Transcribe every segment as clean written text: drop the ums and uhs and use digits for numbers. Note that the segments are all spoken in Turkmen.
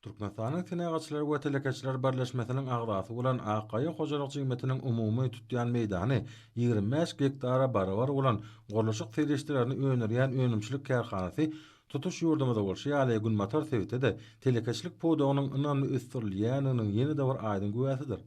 Türkmenistanyň Senagatçylar we telekeçiler birleşmesiniň agzasy bolan Ak gaýa hojalyk jemgyýetiniň umumy tutýan meýdany 25 gektara barabar bolan gurluşyk serişdelerini öndürýän önümçilik kärhanasy tutuş ýurdumyzda bolşy ýaly günbatar sebitde-de telekeçilik pudagynyň ynamly ösdürilýändiginiň ýene-de bir aýdyň güwäsidir.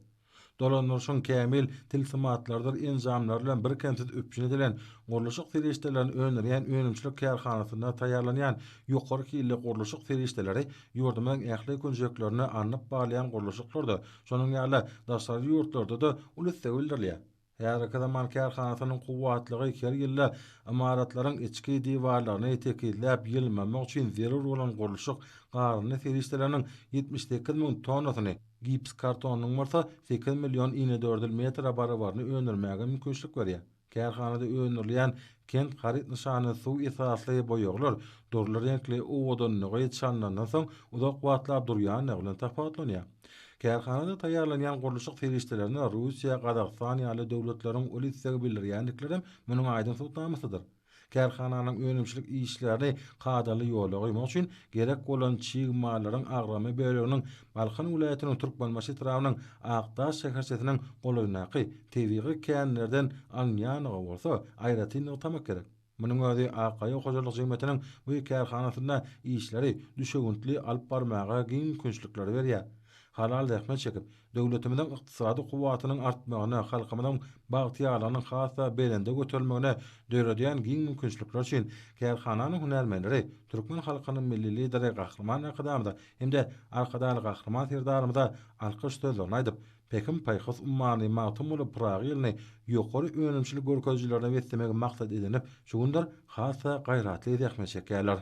Dolandyryşyň kämil tilsimatlarydyr enjamlary bilen birkemsiz üpjün edilen gurluşyk serişdelerini öndürýän önümçilik kärhanasynda taýýarlanýan ýokary hilli gurluşyk serişdeleri ýurdumyzyň ähli künjeklerinde alnyp barylýan gurluşyklarda, şonuň ýaly-da, daşary ýurtlarda-da uly isleg bildirilýär. Häzirki zaman kärhanasynyň kuwwatlygy her ýylda ymaratlaryň içki diwarlaryny tekizläp ýylmamak üçin zerur bolan gurluşyk garyndy serişdeleriniň 78 000 tonnasyny, gips kartonynyň bolsa 8 million inedördül metre barabaryny öndürmäge mümkinçilik berýär. Kärhanada öndürilýän Kent haryt nyşanly suw esasly boýaglar dürli reňkli owadanlygy çalnandan soň uzak wagtlap durýanlygy bilen tapawutlanýar. Kärhanada taýýarlanýan gurluşyk serişdelerine Russiýa, Gazagystan ýaly döwletleriň uly isleg bildirýändiklerem munuň aýdyň subutnamasydyr. Kärhananyň önümçilik işlerini kadaly ýola goýmak üçin gerek bolan çig mallaryň agramly böleginiň Balkan welaýatynyň Türkmenbaşy etrabynyň Akdaş şäherçesiniň golaýyndaky tebigy känlerden alynýandygy bolsa aýratyn nygtamak gerek. Munuň özi Ak gaýa hojalyk jemgyýetiniň bu kärhanasynda işleri düşewüntli alyp barmaga giň mümkinçilikleri berýär. Halal zähmet çekip, döwletimiziň ykdysady kuwwatynyň artmagyna, halkymyzyň bagtyýarlygynyň has-da belende göterilmegine döredýän giň mümkinçilikler üçin kärhananyň hünärmenleri türkmen halkynyň Milli Lideri Gahryman Arkadagymyza hem-de Arkadagly Gahryman Serdarymyza alkyş sözlerini aýdyp, Pähim-paýhas ummany Magtymguly Pyragy ýylyny ýokary önümçilik görkezijilerine beslemegi maksat edinip, şu günler has-da gaýratly zähmet çekýärler.